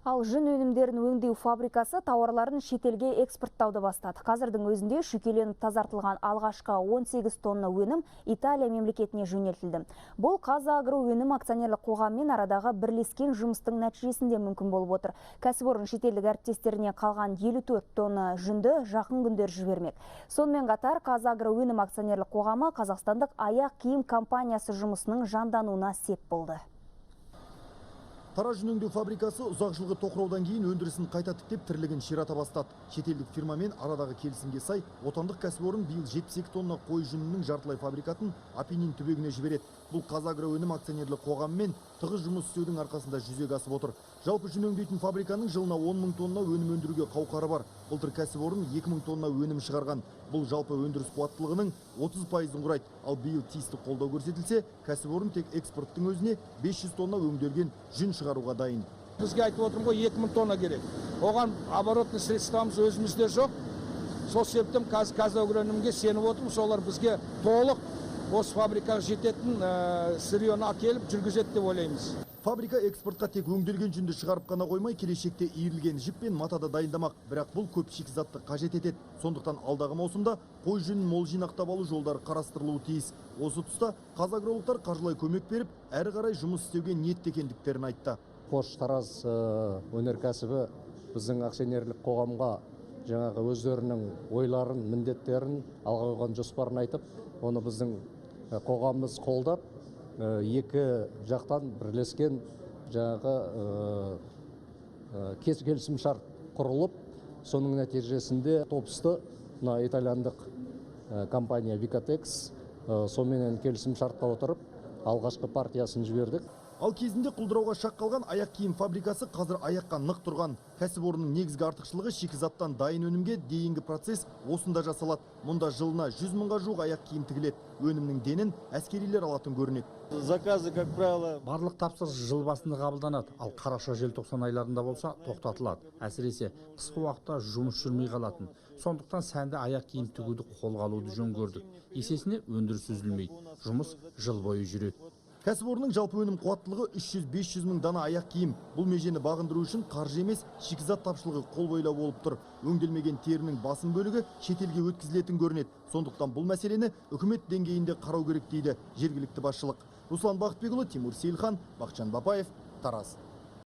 Ал жүн өнімдерін өңдеу фабрикасы тауарларын шетелге экспорттауды бастады. Қазірдің өзінде шүйкеленіп тазартылған алғашқы 18 тонна өнім Италия мемлекетіне жөнелтілді. Бұл ҚазАгро өнім акционерлік қоғаммен арадағы бірлескен жұмыстың нәтижесінде мүмкін болып отыр. Кәсіпорын шетелдік әріптестеріне қалған 54 тонна жүнді жақын күндер жібермек. Сонымен қатар ҚазАгро өнім акционерлік қоғамы қазақстандық аяқ киім компаниясы жұмысының жандануына сеп болды. Тараз жүн өңдеу фабрикасы ұзақ жылғы тоқыраудан кейін өндірісін қайта тіктеп, тірлігін ширата бастады. Шетелдік фирмамен арадағы келісімге сай отандық кәсіпорын биыл 72 тонна қой жүнінің жартылай фабрикатын Апеннин түбегіне жібереді. Бұл ҚазАгро өнім акционерлік қоғамымен тығыз жұмыс істеудің арқасында жүзеге асып отыр. Жалпы жүн өңдейтін фабриканың жылына 10 мың тонна өнім өндіруге қауқары бар. Былтыр кәсіпорын 2 мың тонна өнім шығарған. Бұл жалпы өндіріс қуаттылығының 30%-ын құрайды. Ал биыл тиісті қолдау көрсетілсе, кәсіпорын тек экспорттың өзіне 500 тонна өңделген жүн шығаруға дайын. Бізге айтып отырмын ғой, 2 мың тонна керек. Оған оборотный средствомыз өзімізде жоқ. Сол себептен қазір ҚазАгроөнімге сеніп отырмын. Солар бізге толық осы фабрикаға жететін сырьені әкеліп жүргізеді деп ойлаймыз. Фабрика экспортқа тек өңделген жүнді шығарып қана қоймай, келешекте иірілген жіп пен мата да дайындамақ. Бірақ бұл көп шикізатты қажет етеді. Сондықтан алдағы маусымда қой жүнін мол жинақтап алу жолдары қарастырылуы тиіс. Осы тұста қазагролықтар қаржылай көмек беріп, әрі қарай жұмыс істеуге ниетті екендіктерін айтты. Қош Тараз өнеркәсібі біздің акционерлік қоғамға жаңағы өздерінің ойларын, міндеттерін, алға қойған жоспарын айтып, оны біздің қоғамымыз қолдап, екі жақтан бірлескен жаңағы келісімшарт құрылып, соның нәтижесінде топсты мына итальяндық компания Викатекс сонымен келісімшартқа отырып, алғашқы партиясын жібердік. Ал кезінде құлдырауға шақ қалған аяқ киім фабрикасы қазір аяққа нық тұрған. Кәсіпорынның негізгі артықшылығы шикізаттан дайын өнімге дейінгі процесс осында жасалады. Мұнда жылына 100 мыңға жуық аяқ киім тігіледі. Өнімнің денін әскерилер алатын көрінеді. Заказы, как правило, Барлық тапсырыс жыл басында қабылданады, ал қараша, желтоқсан айларында болса тоқтатылады. Әсіресе қысқы уақытта жұмыс жүрмей қалатын. Сондықтан сәнді аяқ киім тігуді қолға алуды жөн көрдік. Есесіне өндіріс үзілмейді. Жұмыс жыл бойы жүреді. Кәсіпорынның жалпы өнім қуаттылығы 300-500 мың дана аяқ киім. Бұл межені бағындыру үшін қаржы емес, шикізат тапшылығы қолбайлау болып тұр. Өңделмеген терінің басым бөлігі шетелге өткізілетін көрінеді. Сондықтан бұл мәселені үкімет деңгейінде қарау керек дейді жергілікті басшылық. Руслан Бақытбекұлы, Тимур Сейілхан, Бақытжан Бапаев, Тараз.